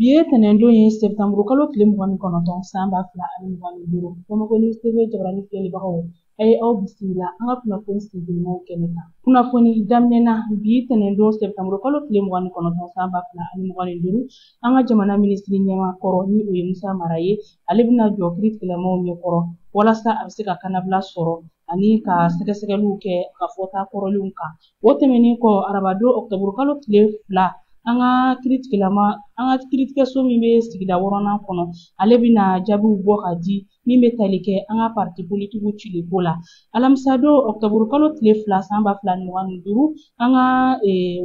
Bi ye tɛnɛndon ye, sɛtanburu kalo tile 29, san 2025. Bamakɔ News TV jabarani filɛlibagaw, a ye aw bisimila an ka kunnafoni sigilimaw kɛnɛ kan. Kunnafoni daminɛ na, bi tɛnɛndon sɛtanburu kalo tile 29, san 2025, an ka jamana minisiri ɲɛmaa kɔrɔ, ni o ye Musa Mara ye, ale bɛna jɔ kiiritigɛlamaaw ɲɛkɔrɔ walasa a bɛ se ka kannabila sɔrɔ ani ka sɛgɛsɛgɛliw kɛ ka fɔta kɔrɔlenw kan. O tɛmɛnen kɔ, arabadon ɔkutɔburu kalo tile 2, an ka kiiritigɛlama, an ka kiiritigɛso min bɛ sigida 6nan kɔnɔ, ale bɛna jaabiw bɔ ka di min bɛ tali kɛ an ka parti politikiw ciliko la. Alamisadon ɔkutɔburu kalo tile 2, san 2025, an ka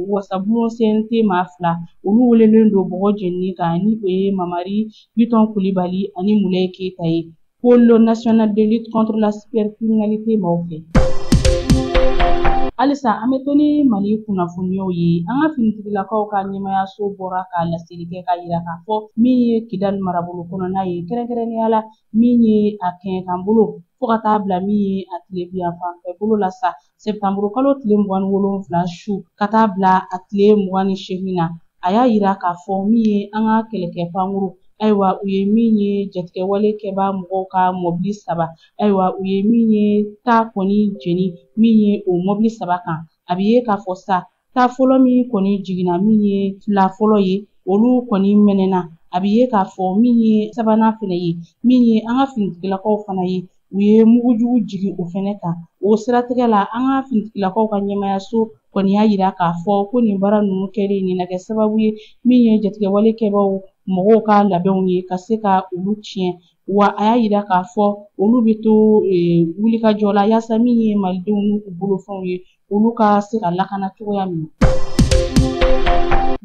wasabulon CNT maa 2, olu welelen don bɔgɔ jenini kan, ni o ye Mamari Bitɔn Kulibali ani Mulayi Keyita ye, Pôle national de lutte contre la cybercriminalité maaw fɛ. Halisa an bɛ to ni Mali kunnafoniyaw ye. An ka finitigilakaw ka ɲɛmayaso bɔra ka laseli kɛ k'a yira k'a fɔ min ye Kidali marabolo kɔnɔna ye, kɛrɛnkɛrɛnnenya la min ye a kɛɲɛkan bolo fo ka taa bila min ye a tilebinyanfan fɛ bolo la sa, sɛtanburu kalo tile 27 su ka taa bila a tile 28 na. A y'a yira k'a fɔ min ye an ka kɛlɛkɛ pankuru, ayiwa, u ye min ye jatigɛwale kɛbaa mɔgɔw ka mɔbili 3, ayiwa, u ye min ye ta kɔni jeni min ye o mɔbili 3 kan. A bɛ ye k'a fɔ sa, ta fɔlɔ min kɔni jiginna, min ye 2 fɔlɔ ye, olu kɔni mɛnɛna. A bɛ ye k'a fɔ min ye sabanan fɛnɛ ye, min ye an ka finitigilakaw fana ye, u ye mugujugu jigin o fɛnɛ kan. O siratigɛ la, an ka finitigilakaw ka ɲɛmayaso kɔni y'a yira k'a fɔ ko nin baara ninnu kɛlen nin na kɛ sababu ye min ye jatigɛwale kɛbaaw mɔgɔw ka labɛnw ye ka se ka olu tiɲɛ. Wa a y'a yira k'a fɔ olu bɛ to wulikajɔ la yaasa min ye malidenw n'u bolofɛnw ye, olu ka se ka lakana cogoya min na.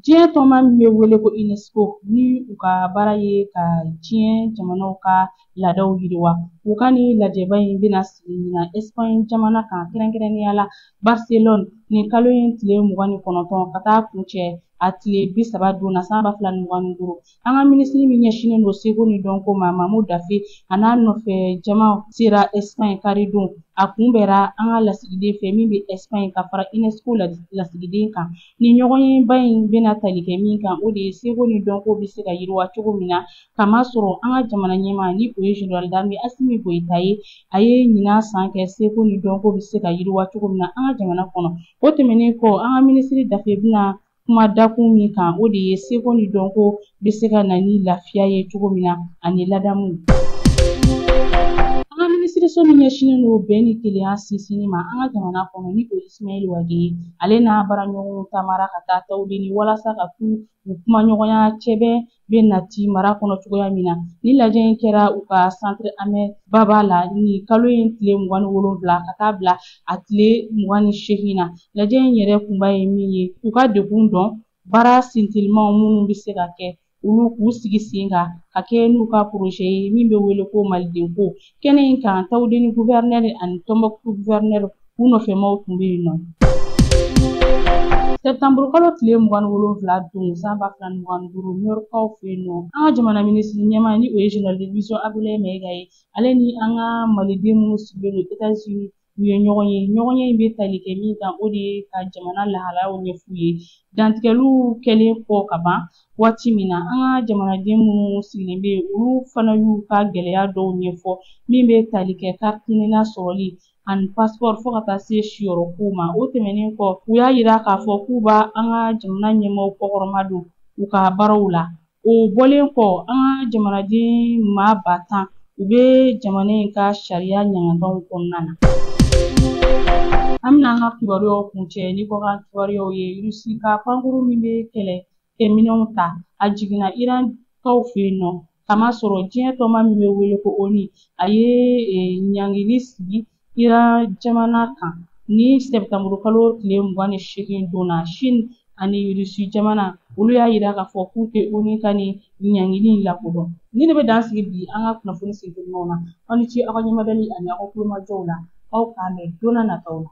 Diɲɛ tɔnba min bɛ wele ko UNESCO, ni u ka baara ye ka diɲɛ jamanaw ka laadaw yiriwa, u ka nin lajɛba in bɛna sigi ɲinan Espagne jamana kan, kɛrɛnkɛrɛnnenya la Barcelone, nin kalo in tile 29 ka taa kuncɛ a tile 30 don na, san 2025. An ka minisiri min ɲɛsinnen don seko ni dɔnko ma, Mamu Dafe, a n'a nɔfɛ jama sera Espagne karidon. A kunbɛra an ka lasigiden fɛ min bɛ Espagne, ka fara UNESCO lasigiden kan. Nin ɲɔgɔnyeba in bɛna tali kɛ min kan, o de ye seko ni dɔnko bɛ se ka yiriwa cogo min na, kamasɔrɔ an ka jamana ɲɛmaa, ni o ye général d'armée Asimi Goyita ye, a ye ɲinan san kɛ seko ni dɔnko bɛ se ka yiriwa cogo min na an ka jamana kɔnɔ. O tɛmɛnen kɔ, an ka minisiri Dafe bɛna kuma dakun min kan, o de ye seko ni dɔnko bɛ se ka na ni lafiya ye cogo min na ani ladamu. An ka minisiriso min ɲɛsinnen don bɛn ni kelenya sinsinni ma an ka jamana kɔnɔ, ni o ye Ismaël Wagué ye, ale n'a baaraɲɔgɔnw taamara ka taa Tawudeni walasa ka t'u u kumaɲɔgɔnya cɛbɛn bɛ nati mara kɔnɔ cogoya min na. Ni lajɛ in kɛra u ka centre Ahmed Baba la nin kalo in tile 27 ka taa bila a tile 28 na. Lajɛ in yɛrɛ kunba ye min ye, u ka degun dɔn, baara sintelimanw minnu bɛ se ka kɛ, olu k'u sigi sen kan ka kɛ n'u ka projet ye min bɛ wele ko Maliden ko. Kɛnɛ in kan, Tawudeni gouverneur ani Tɔnbɔkutu gouverneur u nɔfɛmaw tun bɛ yen nɔ. Sɛtanburu kalo tile 27 don, san 2025, Nɔrikaw fɛ yen nɔ, an ka jamana minisiri ɲɛmaa, ni o ye général de division Abdoulaye Maïga ye, ale ni an ka maliden minnu sigilen don États-Unis, u ye ɲɔgɔn ye. Ɲɔgɔn ye in bɛ tali kɛ min kan, o de ye ka jamana lahalayaw ɲɛf'u ye. Dantigɛliw kɛlen kɔ ka ban waati min na, an ka jamanaden minnu sigilen bɛ yen, olu fana y'u ka gɛlɛya dɔw ɲɛfɔ min bɛ tali kɛ carte NINA sɔrɔli ani passeport fo ka taa se siyɔrɔ kow ma. O tɛmɛnen kɔ, u y'a yira k'a fɔ k'u b'a an ka jamana ɲɛmaaw kɔkɔrɔma don u ka baaraw la. O bɔlen kɔ, an ka jamanaden maa 10 000, u bɛ jamana in ka sariya ɲangatanw kɔnɔna na. An bɛna an ka kibaruyaw kuncɛ ni kɔkan kibaruyaw ye. Rusi ka pankuru min bɛ kɛlɛ kɛminɛnw ta, a jiginna Iran kaw fɛ yen nɔ, kamasɔrɔ diɲɛ tɔnba min bɛ wele ko ONU, a ye ɲangili sigi Iran jamana kan ni sɛtanburu kalo tile 28 don na. Chine ani Rusi jamana, olu y'a yira k'a fɔ k'u tɛ ONU ka nin ɲangili in lakodɔn. Ni ne bɛ dan sigi bi an ka kunnafoni sentelimanw na. Aw ni ce aw ka ɲɛmadali ani aw ka kulomajɔw la. Aw k'an bɛn don n'a nataw la.